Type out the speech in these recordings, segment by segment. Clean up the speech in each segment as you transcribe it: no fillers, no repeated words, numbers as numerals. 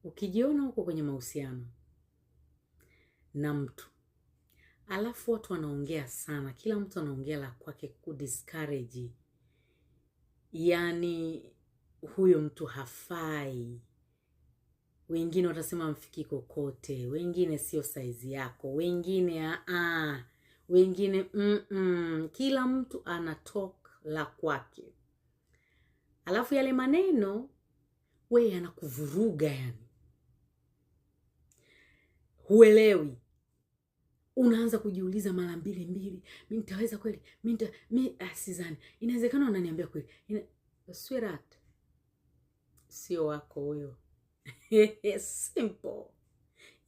Ukijiona huko kwenye mahusiano na mtu alafu watu wanaongea sana, kila mtu anaongea la kwake kudiscourage, yani huyo mtu hafai, wengine watasema mfiki kokote, wengine sio saizi yako, wengine aa, wengine Kila mtu ana talk la kwake, alafu yale maneno we yanakuvuruga, yani huelewi, unaanza kujiuliza mara mbili mbili, mi nitaweza kweli? Mi nita mi sidhani, inawezekana wananiambia kweli. Sweetheart, sio wako huyo. Simple.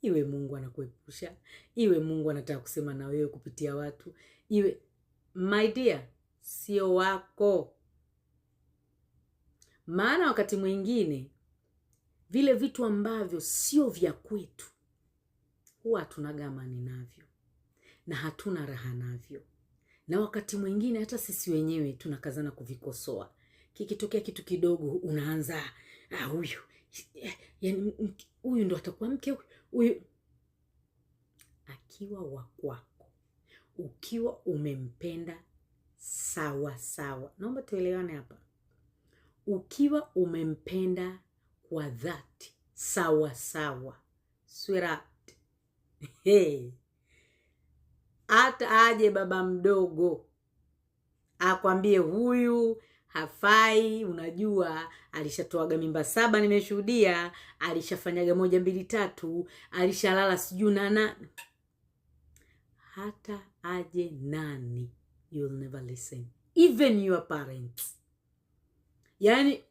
Iwe Mungu anakuepusha, iwe Mungu anataka kusema na wewe kupitia watu, iwe my dear, sio wako. Maana wakati mwingine vile vitu ambavyo sio vya kwetu huwa hatunaga amani navyo na hatuna raha navyo, na wakati mwingine hata sisi wenyewe tunakazana kuvikosoa. Kikitokea kitu kidogo unaanza huyu yani, huyu ndo atakuwa mke huyu. Akiwa wa kwako, ukiwa umempenda sawa sawa, naomba tuelewane hapa, ukiwa umempenda kwa dhati sawa sawa, sweetheart, hey, hata aje baba mdogo akwambie huyu hafai, unajua alishatoaga mimba 7, nimeshuhudia, alishafanyaga 1 2 3, alishalala sijui nana, hata aje nani, you'll never listen, even your parents. Yani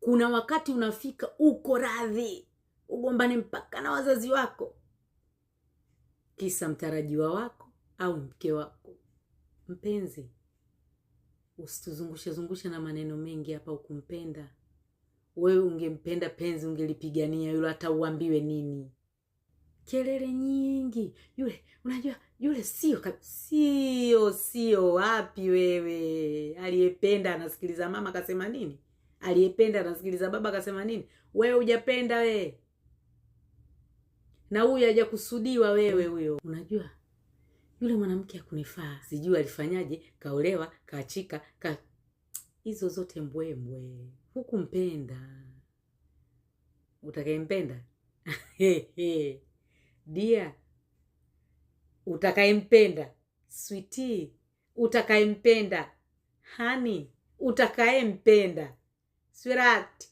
kuna wakati unafika uko radhi ugombane mpaka na wazazi wako, kisa mtarajiwa wako au mke wako. Mpenzi, usituzungushe zungushe na maneno mengi hapa. Ukumpenda wewe, ungempenda penzi ungelipigania yule, hata uambiwe nini. Kelele nyingi yule, unajua yule sio sio sio wapi wewe. Aliyependa anasikiliza mama akasema nini, aliyependa anasikiliza baba akasema nini. Wewe hujapenda wewe, na huyu hajakusudiwa wewe huyo. Unajua yule mwanamke hakunifaa, sijui alifanyaje, kaolewa, kaachika, ka hizo zote mbwembwe. Hukumpenda. Utakayempenda dear, utakayempenda sweetie, utakayempenda honey, utakayempenda sweetheart.